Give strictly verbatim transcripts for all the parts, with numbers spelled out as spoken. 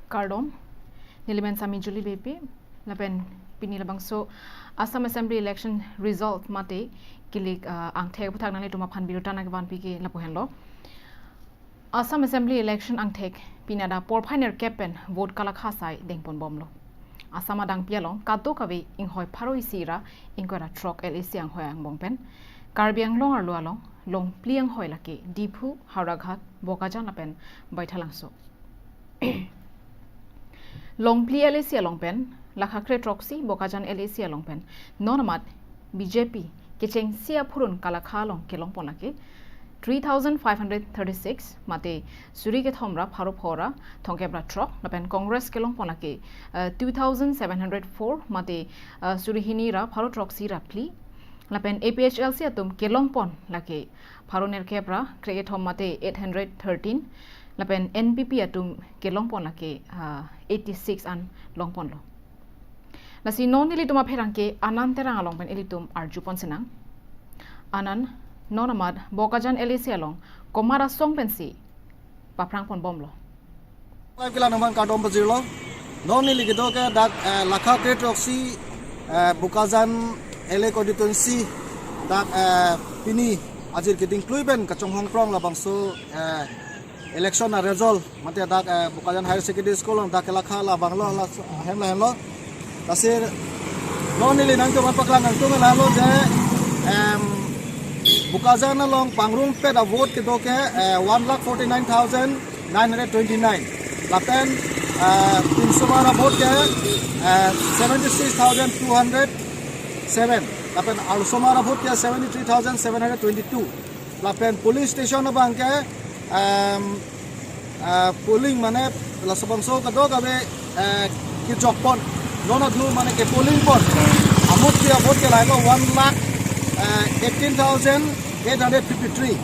Kardom, nelimen Sami Julie Beypi, lapen pini labangso Assam Assembly election result mate kilik, ah, angthek aphuthak nanglitum aphan birta nangkevanpi ke lapu henlo. Assam Assembly election angthek pini adak porphai nerkep pen vote kalakha asai dengponbomlo. Assam adangpi along kadokave inghoi pharo isi ra ingkoi ra throk L A C anghoi angbong pen Karbi Anglong arlo along longphli anghoi lake Diphu, Howraghat, Bokajan lapen Baithalangso. Longphli L A C along pen lakha kre throksi, Bokajan L A C along pen non amat B J P kechengsi aphurun kalakha along kelongpon lake three thousand five hundred thirty-six, mate suri kethom ra pharo pho ra thomkep ra throk, lapen Congress kelongpon lake, eh, two thousand seven hundred four, mate, eh, suri hini ra pharo throksi ra phli, lapen A P H L C atum kelongpon lake pharo nerkep ra kre kethom mate eight hundred thirteen, lapen N P P atum kelongpon lake, ah, eighty-six an longponlo. Lasi non nelitum apherangke Anand Terang along pen ilitum arjupon sinang. Anand, non amat Bokajan L A C along komat asong pensi paphrangponbomlo? Live kelang nangman kardom pajirlo. Non neli kedo ke dak, eh, lakha kre throksi, eh, Bokajan L A constituency dak, eh, pini ajir keding klui pen kachonghong prong labangso, eh, election aresult mate dak, eh, Bokajan Higher Secondary School along dak kelakha labanglo, la hem lahenlo. Lasi non neli nangtum aphan paklang nangtum lahelo je, em, Bokajan along pangrumpet avote kedo ke, eh, one lakh forty-nine thousand nine hundred twenty-nine. Lapen, eh, pinsomar avote ke, eh, seventy-six thousand two hundred seven. Lapen arlosomar avote ke seventy-three thousand seven hundred twenty-two. Lapen polling station abang ke, em, ah, polling mane laso bangso kadokave, eh, kejokpon, non adhu mane ke pollingpon amut ke avote ke lahelo one lakh, eh, eighteen thousand eight hundred fifty-three.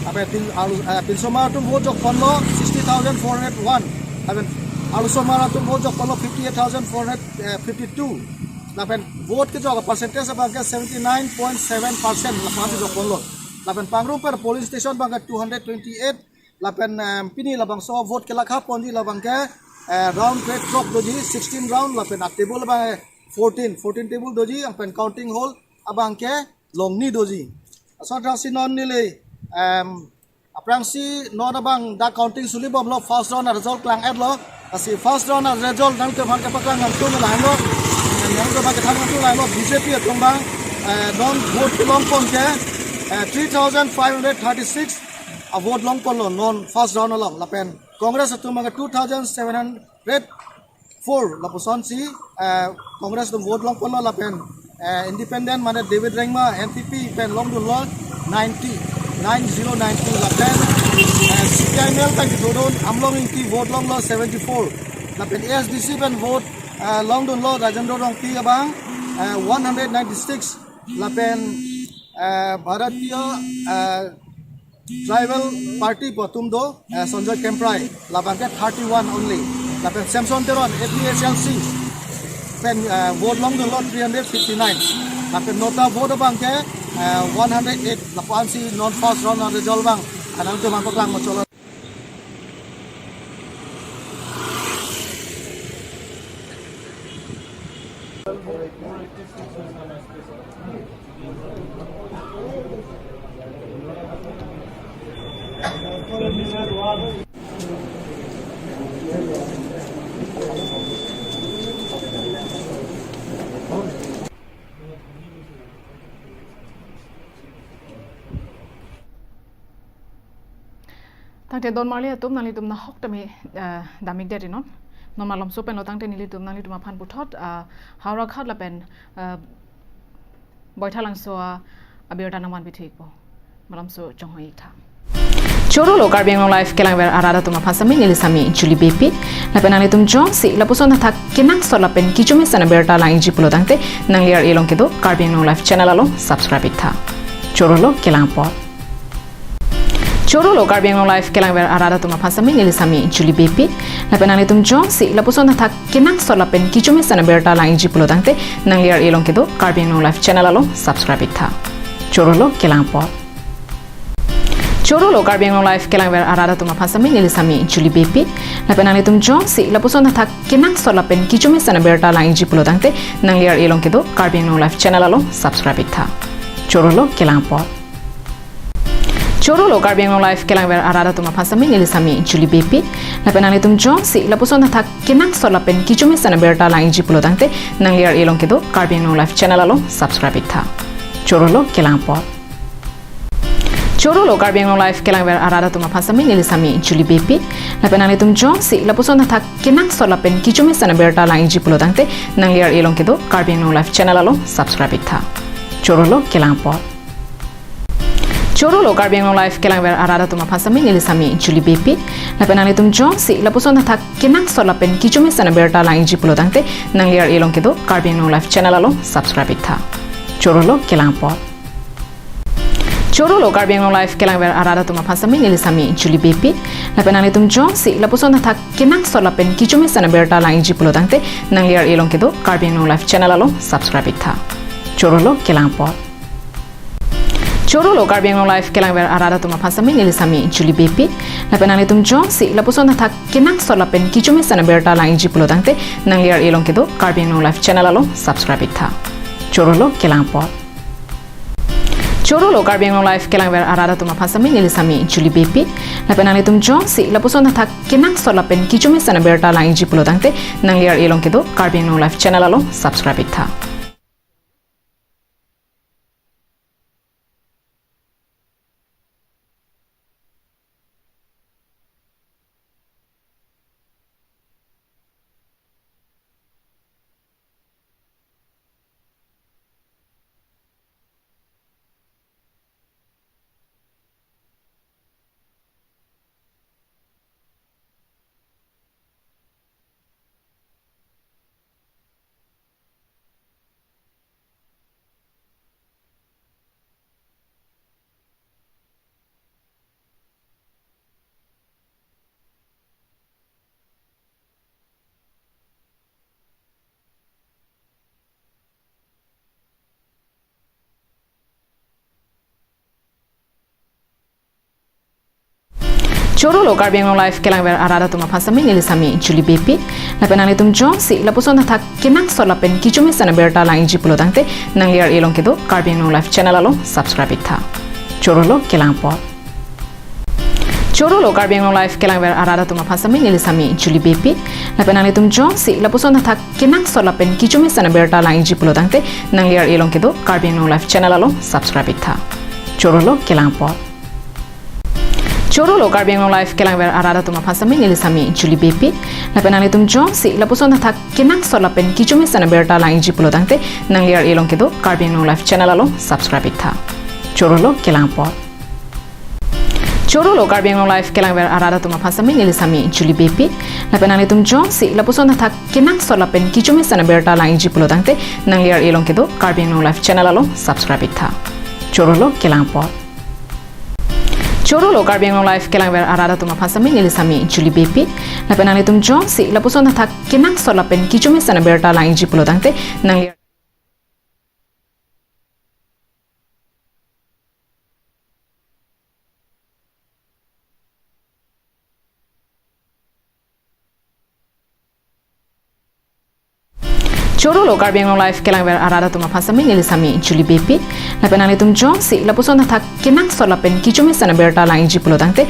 Lapen pin, arlo, eh, pinsomar atum vote jokponlo sixty thousand four hundred one. Lapen arlosomar atum vote jokponlo fifty-eight thousand four hundred fifty-two. Lapen vote kejok percentage abang ke seventy-nine point seven percent lapu-an si jokponlo. Lapen pangrumpet polling station abang ke two hundred twenty-eight. Lapen, em, pini labangso vote kelakhaponji labang ke, eh, round ke throk doji, sixteen round, lapen a table abang ke fourteen, fourteen table doji, lapen counting hall abang ke longni doji. Laso athak si non neli, em, aphrangsi non abang dak counting sulibomlo, first round aresult klang-etlo. Lasi first round aresult nangtum aphan kepaklang nangtum lahenlo. Nangtum aphan kethan nangtum lahenlo, B J P atum abang, eh, non vote longpon ke, eh, three thousand five hundred thirty-six avote longponlo non first round along. Lapen Congress atum abang ke two thousand seven hundred four lapusonsi, eh, Congress atum vote longponlo lapen, eh, independent mane David Rengma N P P pen longdunlo ninety, nine zero ninety lapen, eh, C P I M L pen kedodun Amlong Ingti vote longlo seventy-four. Lapen A S D C pen vote, eh, longdunlo Rajendra Rongpi abang, eh, one hundred ninety-six. Lapen, eh, Bharatiya, eh, Tribal Party pu atum do, eh, Sanjoy Kemprai, labang ke thirty-one only. Lapen Samson Teron, A P H L C pen, eh, vote longdunlo three hundred fifty-nine. Lapen nota vote abang ke, eh, one hundred eight. Lapu-an si non first round aresult abang nangtum aphan paklang muchotlo. Tangte don marli atum, nanglitum nahok tame, eh, damikdet ri non. Non malomso penlo tangte nelitum nanglitum aphan puthot, eh, Howraghat lapen, eh, Baithalangso abirta nangvanpi thuikpo. Malomso chonghoi-iktha. Choro lo Karbi Anglong Live kelangver arat atum aphan sami, neli sami Julie Beypi. Lapen nanglitum jongsi lapuson athak kenangsot lapen kechomesen abirta lang-ikji pulo tangte nangli ar-e along kedo Karbi Anglong Live channel along subscribe-iktha. Choro lo, kelang apot. Choro lo Karbi Anglong Live kelangver arat atum aphan sami, neli sami Julie Beypi. Lapen nanglitum jongsi lapuson athak kenangsot lapen kechomesen abirta lang-ikji pulo tangte nangli ar-e along kedo Karbi Anglong Live channel along subscribe-iktha. Choro lo, kelang apot. Choro lo Karbi Anglong Live kelangver arat atum aphan sitame neli sami Julie Beypi. Lapen nanglitum jongsi lapuson athak kenangsot lapen kechomesen abirta langji pulo tangte nangli arlong kedo Karbi Anglong Live channel along subscribe iktha. Choro lo kelang apor. Choro lo Karbi Anglong Live kelangver arat atum aphan sitame neli sami Julie Beypi. Lapen nanglitum jongsi lapuson athak kenangsot lapen kechomesen abirta langji pulo tangte nangli arlong kedo Karbi Anglong Live channel along subscribe iktha. Choro lo kelang apor. Choro lo Karbi Anglong Live kelangver arat atum aphan sitame neli sami Julie Beypi. Lapen nanglitum jongsi lapuson athak kenangsot lapen kechomesen abirta langji pulo tangte nangli arlong kedo Karbi Anglong Live channel along subscribe iktha. Choro lo kelang apor. Choro lo Karbi Anglong Live kelangver arat atum aphan sitame neli sami Julie Beypi. Lapen nanglitum jongsi lapuson athak kenangsot lapen kechomesen abirta langji pulo tangte nangli arlong kedo Karbi Anglong Live channel along subscribe iktha. Choro lo kelang apor. Choro lo Karbi Anglong Live kelangver arat atum aphan sitame neli sami Julie Beypi. Lapen nanglitum jongsi lapuson athak kenangsot lapen kechomesen abirta langji pulo tangte nangli arlong kedo Karbi Anglong Live channel along subscribe iktha. Choro lo kelang apor. Choro lo Karbi Anglong Live kelangver arat atum aphan sitame neli sami Julie Beypi. Lapen nanglitum jongsi lapuson athak kenangsot lapen kechomesen abirta langji pulo tangte nangli arlong kedo Karbi Anglong Live channel along subscribe iktha. Choro lo kelang apor. Choro lo Karbi Anglong Live kelangver arat atum aphan sitame neli sami Julie Beypi. Lapen nanglitum jongsi lapuson athak kenangsot lapen kechomesen abirta langji pulo tangte nangli arlong kedo Karbi Anglong Live channel along subscribe iktha. Choro lo Karbi Anglong Live kelangver arat atum aphan sitame neli sami Julie Beypi. Lapen nanglitum jongsi lapuson athak kenangsot lapen kechomesen abirta langji pulo tangte nangli arlong kedo Karbi Anglong Live channel along subscribe iktha. Choro lo kelang apor. Choro lo Karbi Anglong Live kelangver arat atum aphan sitame neli sami Julie Beypi. Lapen nanglitum jongsi lapuson athak kenangsot lapen kechomesen abirta langji pulo tangte nangli arlong kedo Karbi Anglong Live channel along subscribe iktha. Choro lo kelang apor. Choro lo Karbi Anglong Live kelangver arat atum aphan sitame neli sami Julie Beypi. Lapen nanglitum jongsi lapuson athak kenangsot lapen kechomesen abirta langji pulo tangte nangli arlong kedo Karbi Anglong Live channel along subscribe iktha. Choro lo kelang apor. Choro lo Karbi Anglong Live kelangver arat atum aphan sitame neli sami Julie Beypi. Lapen nanglitum jongsi lapuson athak kenangsot lapen kechomesen abirta langji pulo tangte nangli arlong kedo Karbi Anglong Live channel along subscribe iktha. Choro lo kelang apor. Choro lo Karbi Anglong Live kelangver arat atum aphan sitame neli sami Julie Beypi. Lapen nanglitum jongsi lapuson athak kenangsot lapen kechomesen abirta langji pulo tangte nangli Choro lo Karbi Anglong Live kelangver arat atum aphan sitame neli sami Julie Beypi. Lapen nanglitum jongsi lapuson athak kenangsot lapen kechomesen abirta langji pulo tangte